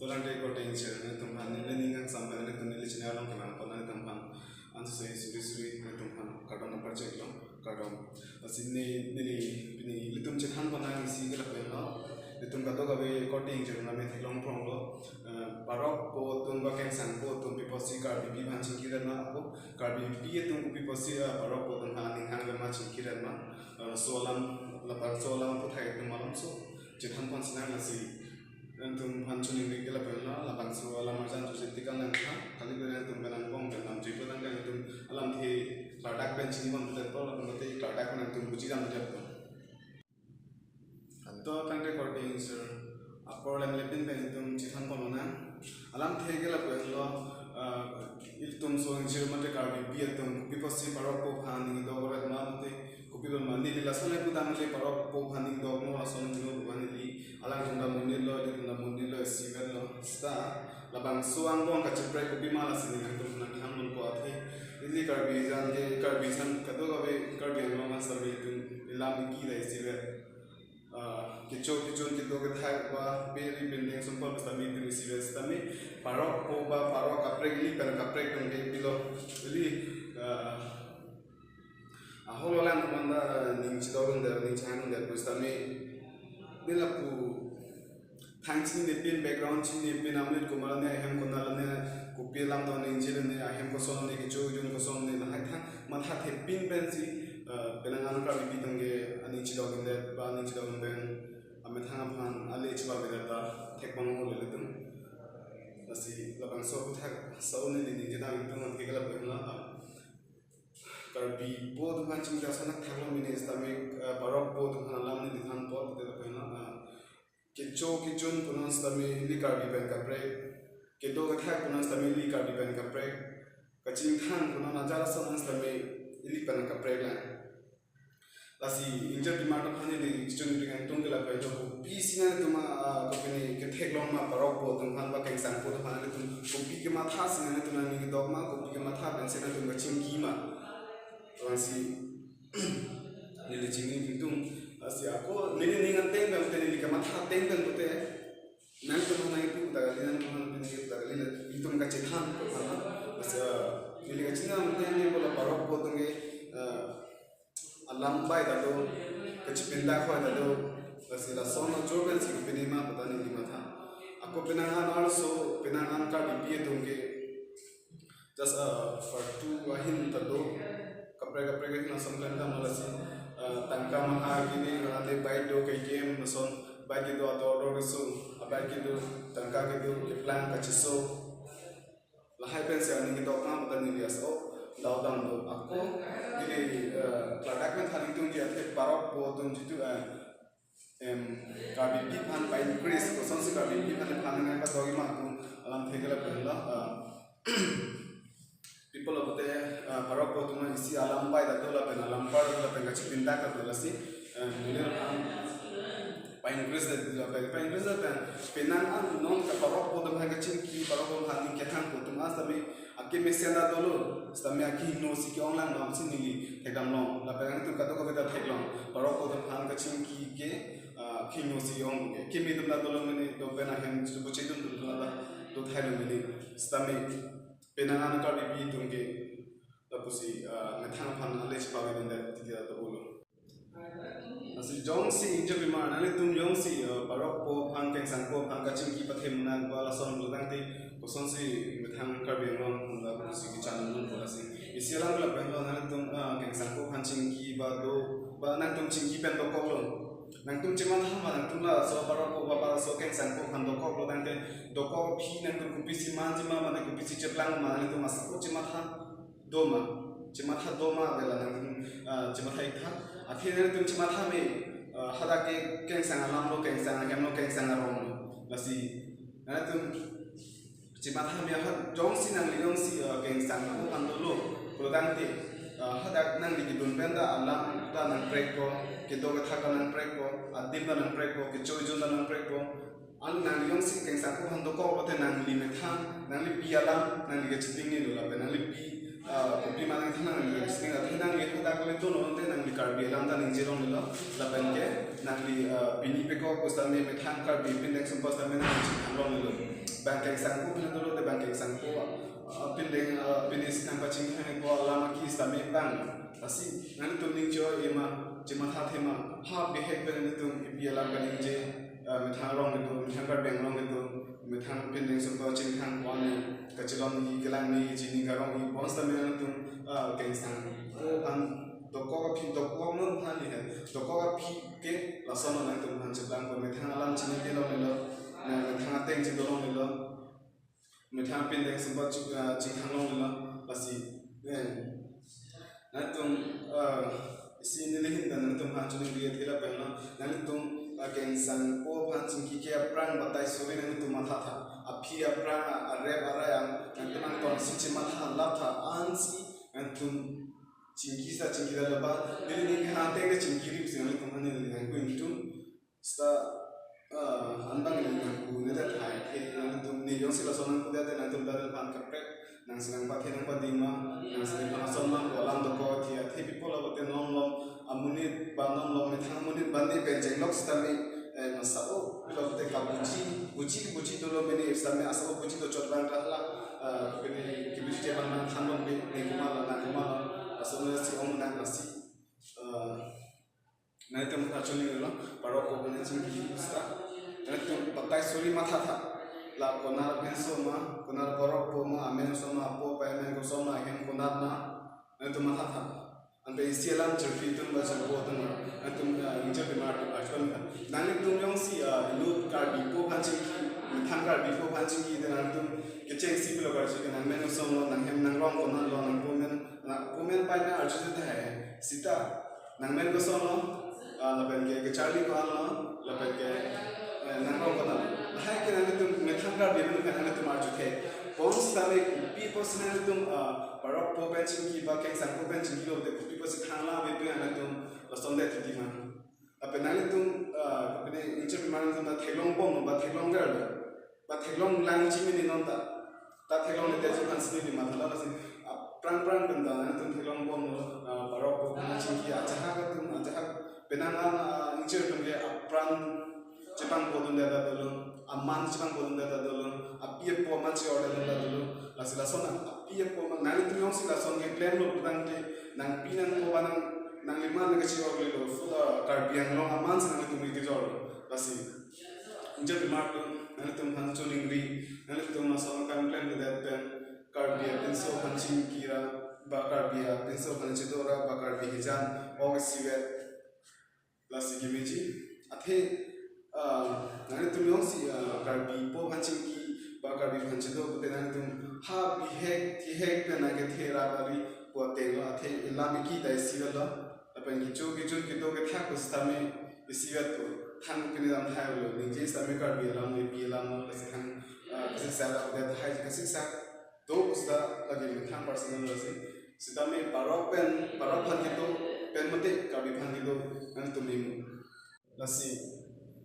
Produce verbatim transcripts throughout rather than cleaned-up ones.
Dolang te korte ingchir nanglitum aphan neli ning kangsam pen nanglitum neli channel along kevang pon nanglitum aphan ansi suri suri nanglitum aphan kardom nangpacheklo, kardom. Lasi neli, neli pini ilitum chethan pon nang isi ke lapen lo. Ilitum kadokave korte ingchir name theklong pronglo. Eh, parokpo atum ba kengsangpo atum pi apotsi Karbipi aphan chingki ret ma, ako Karbipi atum kopi apotsi, eh, parokpo atum aphan aning hang ret ma, chingki ret ma. Eh, laso alam, labangso alam aphuthak itum malomso chethan pon sinang. Lasi nangtum aphan choningri ke lapen lo, labangso alam arjan chojek tikang nangkha, kali pen nangtum pen angbong pen namjui pen nang nangtum alamthe klardak pen chini pon pen to, lapen mate klardak pen nangtum buji dam jat to. To tangte korte ingchir apor lemlepin pen itum chethan pon nang. Alamthe ke lapen lo, ah, ilitum so ingchir mate Karbipi atum kopi apotsi parokpo aphan aning dok ret ma mate kopi lo ma, neli lason le pudam le parokpo aphan aning doknon, lason le pudam neli alanglitum ta monit lo, ilitum ta monit lo, isivet lo. Seta labangso angbong kacheprek kopima lasi neli nangtum nangthan nonpo athe. Ili Karbi jan ke, Karbi jan kadokave Karbi Anglong asar itum ilam iki ta isivet. Ah, kecho kejun kedo kethak ba beri bendeng sumpal sitame itum isivet sitame parokpo ba parok kaprek ili pen kaprek atum ke pilo. Ili, ah, ahok lo lang komanda, eh, ning chidok un der, ning chehang un der pusitame neli lapu thang chininepin, background chininepin, amrit kumar ne ahem konat ne, kopi alam do ningje ne, ahem koson ne, kecho kejun koson ne, lahai thang matha thepin pensi, eh, penang an Karbipi atum ke aning chidok un det ba aning chidok un pen amethang aphan ale chiba beda ta thek pon mo le ilitum. Lasi labangso aphuthak sa un neli ningje dam itum an ke lapen lo. Karbipo atum aphan chingki ason thaklo mene sitame, eh, parokpo atum aphan alam neli than pon te lapen lo, ah, kecho kejun punon sitame ili Karbi pen kaprek, kedo kethak punon sitame ili Karbi pen kaprek, kachingthang punon ajar ason sitame ili pen kaprek lang. Lasi ingjirpimar atum aphan neli choningri nangtum ke lapen lo, kopisi nangtum, ah, kopine ketheklong ma parokpo atum aphan ba kengsangpo atum aphan, nangtum kopi kematha si nangtum aning dok ma, kopi kematha pensi nangtum kachingki ma. Lasi neli chingki nangtum, lasi ako neli ning ateng pen pute, neli kematha ateng pen pute, nangtum nang ipu ta kali, nangtum nang ipu ta kali, itum kachethan ko sana. Lasi, ah, neli kachinam ateng pen pula parokpo atum ke, ah, alam bai ta do, kachipindak bai ta do. Lasi lason ajor pensi kopine ma pata neli matha. Ako penang an also, penang an Karbipi atum ke just, uh, fartu ahin ta do. Kaprek kaprek ahin ason klemdam lasi, uh, tangka maha kini ante bike do ke game ason, bike kedo ator ator keso, a bike kedo, tangka kedo keplang kacheso. Lahai pensi aning kedok ma pata neli aso dau dam do. Ako neli, eh, klardak pen than itum di athe parokpo atum jitu, eh, em, Karbipi aphan pa-increase, kosonsi Karbipi aphan aphan nang kadok ma atum alamthe ke lapen lo, eh, people of the, eh, parokpo atum isi alam bai ta do lapen alam par lapen kachipindak ta do lasi, eh, neli aphan pa-increase ta do lapen, pa-increase lapen penang an non ke parokpo atum aphan kachingki, parokpo aphan aning kethang atum asitame akemesen ta dolo, sitame akehingno si ke-ong lang damsi neli thekdam long, lapen nangtum kadokave ta theklong, parokpo atum aphan kachingki ke, ah, kehingno si ke-ong ke, keme atum ta dolo mene, do pen ahem chubu chedun atum ta do thailo mene, sitame penang an Karbipi atum ke lapusi, ah, methang aphan ale chipavek un det titi ta do ulo. Lasi jongsi ingjirpimar nanglitum jongsi, eh, parokpo aphan kengsangpo aphan kachingki pathe munak ba lason lo tangte kosonsi methang Karbi Anglong aphan lapusi kechan un po lasi. Isi alam lapen lo nanglitum, eh, kengsangpo aphan chingki ba do ba nangtum chingki pen dokoklo. Nangtum chematha ma nangtum laso parokpo ba laso kengsangpo aphan dokoklo tangte dokok aphi nangtum kopisi manji ma mane kopisi cheplang ma nangtum asap chematha do ma, chematha do ma avela nangtum, ah, chematha ik tha. Athe nangtum chematha me, ah, hadak ke kengsang alam lo, kengsang ahem lo, kengsang arong lo. Lasi nangtum chematha me ha jongsi nangli jongsi, ah, kengsangpo aphan dolo pulo tangte, ah, hadak nangli kedun pen ta alam ta nangprekpo, kedo kethak ta nangprekpo, adim ta nangprekpo, kecho kejun ta nangprekpo. An nangli jongsi kengsangpo aphan dokok lote nangli methang, nangli pi alam, nangli kachipingnelo lapen nangli pi, ah, kopi ma nangthan nangli kachiping athe nangli hadak le dono te nangli Karbi alam ta ningje longlelo lapen ke nangli, ah, pini pekok pusitame methang Karbi pindek sumpal sitame nangli chingthang longlelo. Bang Kengsangpo aphan dolo, de Bang Kengsangpo, ah, pindeng, ah, pine si nangpachingthangpo alam aki sitame bang. Lasi nanglitum ning cho-e ma, chemathathe ma, ha bihek pen nanglitum ipi alam kaningje, ah, methang arong kedo, methang Karbi Anglong kedo, methang pindeng sumpot chingthang ko-an, kachelong-i, kelang-i, chini karong-i, bonsitame nanglitum, ah, Kengsangpo aphan dokok aphi, dokok non aphan ni hai, dokok aphi ke lason nanglitum aphan cheplangpo, methang alam chinine longlelo, methang ateng chedolonglelo, methang pindeng sumpot ching, ah, chingthang longlelo, lasi, eh, nanglitum, ah, isi neli ahin ta nanglitum aphan choningri athe lapen lo, nanglitum, ah, Kengsangpo aphan chingki ke aphrang batai suri nanglitum mathatha, aphi aphrang, ah, arep arai ang, nanglitum angton si chematha laptha, ansi nanglitum chingki sa chingki la laba, neli ning ha ateng ke chingki ri pusi nanglitum aphan neli nangpu ingtung. Seta, ah, anbang neli nangpu ne ta thai, eh, nanglitum ne jongsi lason nangpu det te nanglitum ta aphan kaprek, nangsi nangpathe nangpading ma, nangsi nangphan ason ma, ko alam dokok thi athe people abo te non lom, amonit ba non lom, methang amonit ba ne pen chenglok sitame, eh, masa o, lok te kabuji, buji, buji dolo mene sitame asa o buji do chot bang ta hala, eh, pene kibuji te bang nang than bang pe, ne kumala, nang kumala, ason si ong nang lasi. Eh, nanglitum aphan choningrilo, parokpo aphan chingki seta. Nanglitum batai suri mathatha. La konat aphenso ma, konat parokpo ma, amen koson ma, apo pa amen koson ma, ahem konat ma, nanglitum mathatha. Ante isi alam cherpi atum ba cherpo atum ma, nanglitum, eh, ingjir pimar atum achon ka. Nanglitum jongsi, eh, inut Karbipo aphan chingki, methang Karbipo aphan chingki, de nanglitum kechengsi pulo karju ke nangmen koson lo, nanghem nangrong konat lo, nangpo men, nangpo men pai na arju te hai. Seta nangmen koson lo, ah, lapen ke kecharli ko-an lo, lapen ke, eh, nangrong konat lo. Lahai ke nanglitum methang Karbi atum kan nanglitum arjuthe. Bonsitame kopi apotsi nanglitum, ah, parokpo pen chingki ba Kengsangpo pen chingki lo de kopi apotsi thanglang ave pen nanglitum lason det titi ma. Lapen nanglitum, ah, pene ingjir pimar atum ta theklong bom ba theklong ver lo. Ba theklong lang chimini non ta. Ta theklongledetji aphan si neli matha la lasi. Aphrang phrang pen ta nanglitum theklong bom lo, ah, parokpo aphan chingki ajahak atum, ajahak penang an, ah, ingjir atum ke apran chepangpo dunde ta dolo, aman chepangpo dunde ta dolo, api apo aman che-orde dunde ta dolo. Lasi lason api apo aman, nanglitum jongsi lason keklem lo putangte, nangpi nangpo ba nang, nangliman nang che-orlelo, full, ah, Karbi Anglong aman si nanglitum kejor. Lasi ingjir pimar atum, nanglitum aphan choningri, nanglitum lason kangklemledet pen, Karbi apinso aphan chingki ra, ba Karbi apinso aphan chedo ra, ba Karbi hijan ok isivet, lasi kemeji. Athe, ah, nanglitum jongsi, ah, Karbipo aphan chingki, ba Karbi aphan chedo pute nanglitum ha bihek thihek pen nangkethe ra kali pu ateng lo, athe ilam iki ta isivet lo. Lapen kecho kejun kedo kethak pusitame isivet pu. Thang pini dam thai lo, ningje sitame Karbi alam, ipi alam, lasi thang, ah, kasiksak ave, thai kasiksak do pusita lagi methang personal lo si. Sitame parok pen, parok aphan kedo pen mate Karbi aphan kedo nanglitum nimu. Lasi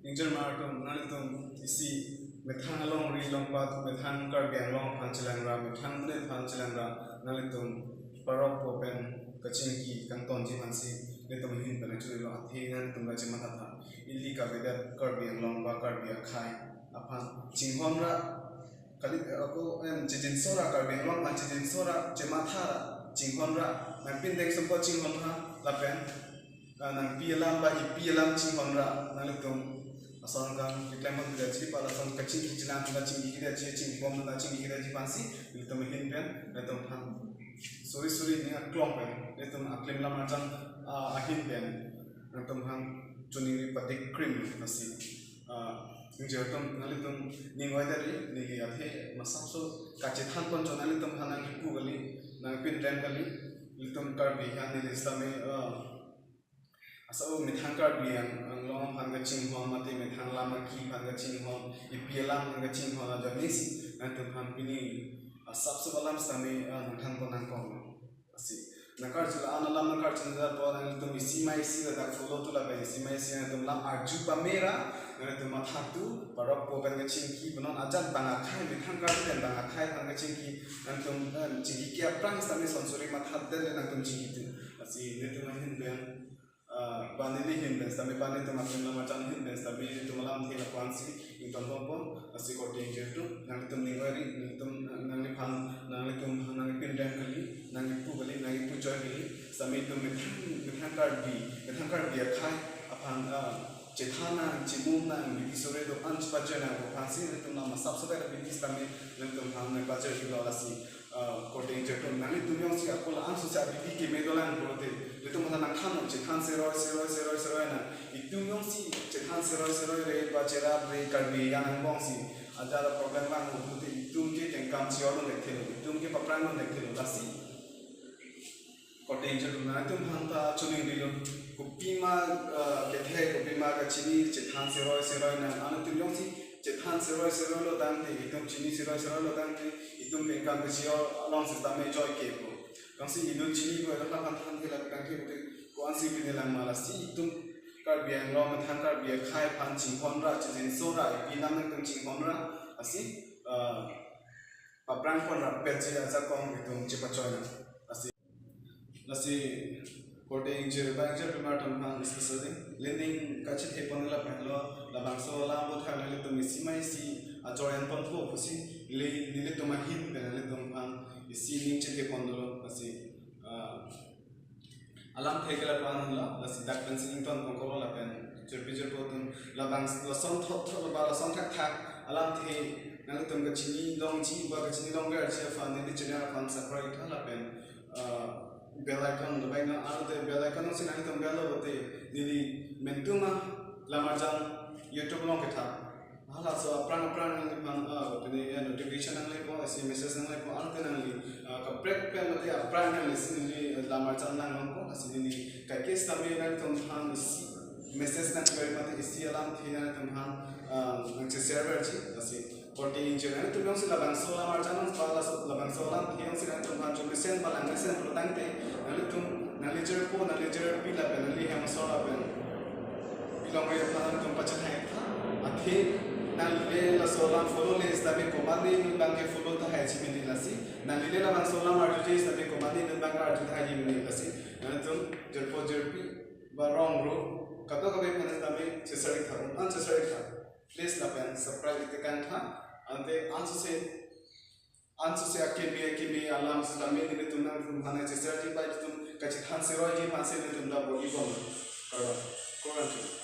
ingjir pimar atum, nanglitum isi methang alongri longpat, methang Karbi Anglong aphan chelang ra, methang monit aphan chelang ra, nanglitum parokpo pen kachingki kangtonji aphan si nelitum ahin pen nangchonilo, athe nanglitum kachemathatha. Ili kavedet Karbi Anglong ba Karbi akhei aphan chinghon ra, kali, ako, em, chijinso ra, Karbi Anglong aphan chijinso ra, chematha ra, chinghon ra, nangpindeng sumpot chinghon ra, lapen, ah, nangpi alam ba ipi alam chinghon ra, nanglitum ason kang keklem pon pidetji ba lason kachingki chelang, kachingki kidetji, chingbom kachingki kidetji aphan si nelitum ahin pen, nelitum aphan suri suri ning aklong pen, nelitum aklim lam arjan, ah, ahin pen, nelitum aphan choningri padik krim lasi. Ah, ingjir atum, nanglitum ning oi dari, neli athe masapso kachethan pon chot, nanglitum aphan nangkipu kali, nangpinrem kali, nelitum Karbi aphan neli sitame, ah, asa o methang Karbi Ang-, Anglong aphan kachinghon, mate methang lam aki aphan kachinghon, ipi alam aphan kachinghon ajoine si, nanglitum aphan pini, ah, sapso alam sitame, ah, nangthan pon nangkok. Lasi nangkarju la-an alam nangkarju nangpo, nanglitum isi ma isi ladak follow tu lapen isi ma isi nangtum lam arju pame ra, nangtum matha tu, parokpo pen kachingki, punon ajat bang akhei, methang Karbi pen bang akhei aphan kachingki, nangtum, eh, chingki ke aphrang sitame son suri mathadet le nangtum chingki tu. Lasi nelitum ahin pen, Bani ni hin pen sitame, bani tum atum lamarjan hin pen sitame, tum alamthe lapu-ansi ingtonponpo. Lasi korte ingjir atum, nanglitum ning oiri, nanglitum, nangliphan, nanglitum, nanglipindeng kali, nanglipu kali, nanglipu choi kali, sitame itum methang, methang Karbi, methang Karbi akhei aphan, ah, chethan nang, chimum nang, bidi sore do-an chepachoi nang aphansi, nanglitum lam asap sore bidi sitame, nanglitum aphan nangpachoi-iklo. Lasi, ah, korte ingjir atum, nanglitum jongsi ako la-an sose bidi keme dolang pulote, nanglitum aphan nangthan non, chethan seroi, seroi, seroi, seroi nang. Itum jongsi chethan seroi, seroi re, ba cherap re, Karbi angbong si ajat a-problem vanglo pulote, itum ke kengkam chi-or non thekthelo, itum ke paphrang non thekthelo. Lasi korte ingjir atum, nanglitum aphan ta choningrilo. Kopima, eh, kethe, kopima kachini, chethan seroi seroi nang. Anuttin jongsi chethan seroi seroi lo tangte, itum chini seroi seroi lo tangte, itum kengkam kachi-or along sitame joike po. Jongsi inut chinipo, elo aphan than ke lak tangte, ko-ansi pine lang ma? Lasi itum Karbi Anglong, methang Karbi akhei aphan chinghon ra, chijinso ra, ipi lam nangtum chinghon ra, lasi, eh, paphrang pon ra petji ajakong itum chepachoi nang. Lasi, lasi korte ingjir, ba ingjirpimar atum aphan especially, neli ning kachethepon lapen lo, labangso alam aphuthak nanglitum isi ma isi ajoi enponpo pusi, neli, nelitum ahin pen nanglitum aphan isi ning chethepon dolo. Lasi, ah, alamthe ke lapu-an lo, lasi dak pensi ingtonpon kolo lapen jirpi jirpo atum, labang lason thot thot ba lason thakthak alamthe nanglitum kachini longji ba kachini longverji aphan neli channel aphan subscribe tha lapen, ah, bell icon dabai nang, anke bell icon si nanglitum bell lo pulote, neli mentum alamarjan YouTube along kethak, halaso aphrang aphrang nangliphan, ah, pine, eh, notification nanglepo, lasi message nanglepo, anke nangli, ah, kaprek pen mate aphrang nangli si neli, eh, lamarjan nanglongpo. Lasi neli kaike sitame nanglitum aphan isi message nangkoi mate isi alamthe nanglitum aphan, ah, nangche-share verji. Lasi korte ingjir, nanglitum jongsi labangso lamarjan nang, ba laso labangso alamthe jongsi nanglitum aphan chomesen ba langmesen pulo tangte, nanglitum, nangli jirpo, nangli jirpi lapen nangli hem asor lapen ilong re aphan nangtum pachethang tha. Athe nanglile laso alam follow le sitame komatne inut abang ke follow tahai ji mene. Lasi nanglile labangso alam arjuje sitame komatne inut abang arju tahai ji mene. Lasi nanglitum jirpo jirpi ba rong ro, kadokave aphan sitame chesari tha, un-an chesari tha. Please lapen subscribe itekang tha. Anke ansose, ansose akeme akeme alam sitame nelitum nangtum aphan chesarji, ba itum kachethan seroiji aphansi nelitum ta bor-ibom. Kardom. Kardom.